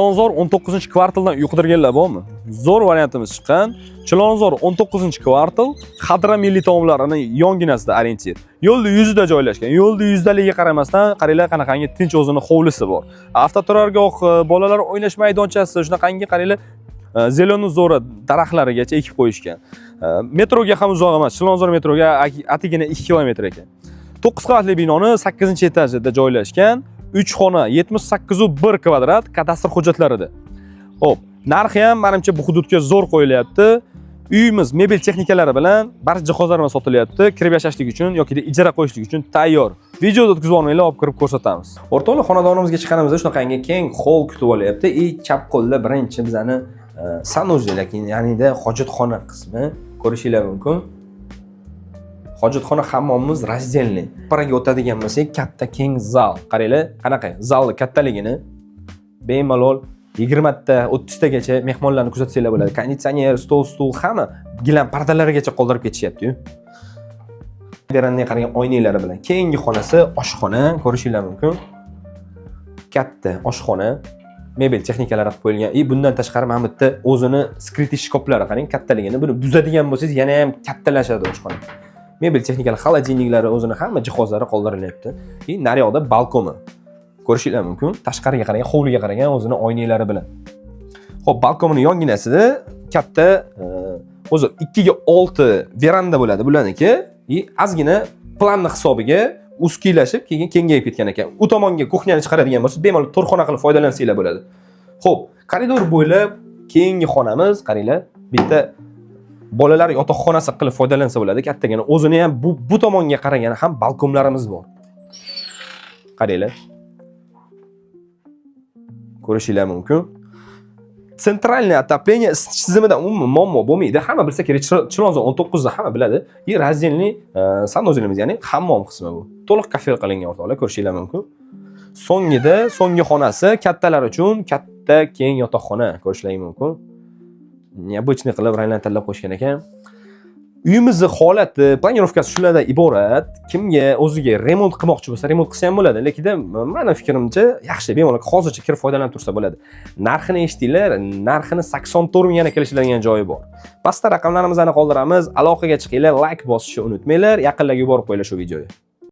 Chilonzor 19-kvartaldan uy qidirganlar bormi? Zo'r variantimiz chiqqan. Chilonzor 19-kvartal, Xadra milliy taomlarini yonginasida orientir. Yo'lni yuzida joylashgan. Yo'lni yuzidaligiga qaramasdan, qaranglar, qanaqangi tinch o'zini hovlisi bor. Avtoturargoh, bolalar o'ynash maydonchasi, shunaqangi, qaranglar, зеленый зона daraxtlarigacha ekib qo'yishgan. Metroga ham uzoq emas. Chilonzor metroga atigina 2 kilometr ekan. 9 qavatli binoni 8-etajida joylashgan. 3 xona, 78,1 kvadrat kadastr hujjatlarida. Xo'p, narxi ham menimcha bu hududga zo'r qo'yilyapti. Uyimiz mebel texnikalari bilan, barcha jihozlar bilan sotilyapti. Kirib yashashlik uchun yoki ijara qo'yishlik uchun tayyor. Videoda o'tkazib olmanglar, olib kirib ko'rsatamiz. O'rtoqlar, xonadonimizga chiqqanimizda shunaqangi keng холл kutib olyapti. И chap qo'lda birinchi bizani санузел, ya'ni hojatxona qismi ko'rishinglar mumkin. Hojatxona, hammomimiz раздельный. Paraga o'tadigan bo'lsak, katta keng zal. Qaranglar, qanaqa zalni kattaligini. Bemalol 20 ta, 30 tagacha mehmonlarni kuzatsanglar bo'ladi. Konditsioner, stol, stul, hamma gilam pardalarigacha qoldirib ketishyapti-yu. Verandaga qaragan oynalari bilan. Keyingi xonasi oshxona, ko'rishinglar mumkin. Katta oshxona, mebel texnikalari qilib qo'yilgan. И bundan tashqari mana bu yerda o'zini скрытый shkaflari, qarang kattaligini. Buni buzadigan bo'lsangiz, yana ham kattalashadi oshxona. Mebel texnikalari, холодильник lari, o'zini hamma jihozlari qoldirilyapti. И naryoqda balkoni. Ko'rishinglar mumkin. Tashqariga qaragan, hovliga qaragan o'zini oynalari bilan. Xo'p, balkonini yonginasida katta o'zi 2 ga 6 veranda bo'ladi bularniki. И ozgina planni hisobiga узкий lashib, keyin kengayib ketgan ekan. U tomonga кухня ni chiqaradigan bo'lsa, bemalol to'rxona qilib foydalansanglar bo'ladi. Xo'p, koridor bo'ylab keyingi xonamiz, qaranglar, bitta bolalar yotoqxonasi qilib foydalansa bo'ladi kattagina. O'zini ham bu tomonga qaragan ham balkonlarimiz bor. Qaranglar. Ko'rishinglar mumkin. Центральное отопление, isitish tizimida umuman muammo bo'lmaydi. Hamma bilsa kerak, Chilonzor 19 da hamma biladi. И раздельный санузел imiz, ya'ni hammom qismi bu. To'liq kafel qilingan, o'rtoqlar, ko'rishinglar mumkin. So'ngida, so'nggi xonasi kattalar uchun katta keng yotoqxona, ko'rishlaring mumkin. Необычный qilib ranglarni tanlab qo'yishgan ekan. Uyimizni holati, планировка si shulardan iborat. Kimga o'ziga remont qilmoqchi bo'lsa, remont qilsa ham bo'ladi. Lekin mani fikrimcha, yaxshi, bemalol hozircha kirib foydalanib tursa bo'ladi. Narxini eshitdinglar, narxini 84 ming, yana kelishiladigan joyi bor. Pastda raqamlarimizni qoldiramiz. Aloqaga chiqinglar, like bosishni unutmanglar, yaqinlarga yuborib qo'yinglar shu videoni.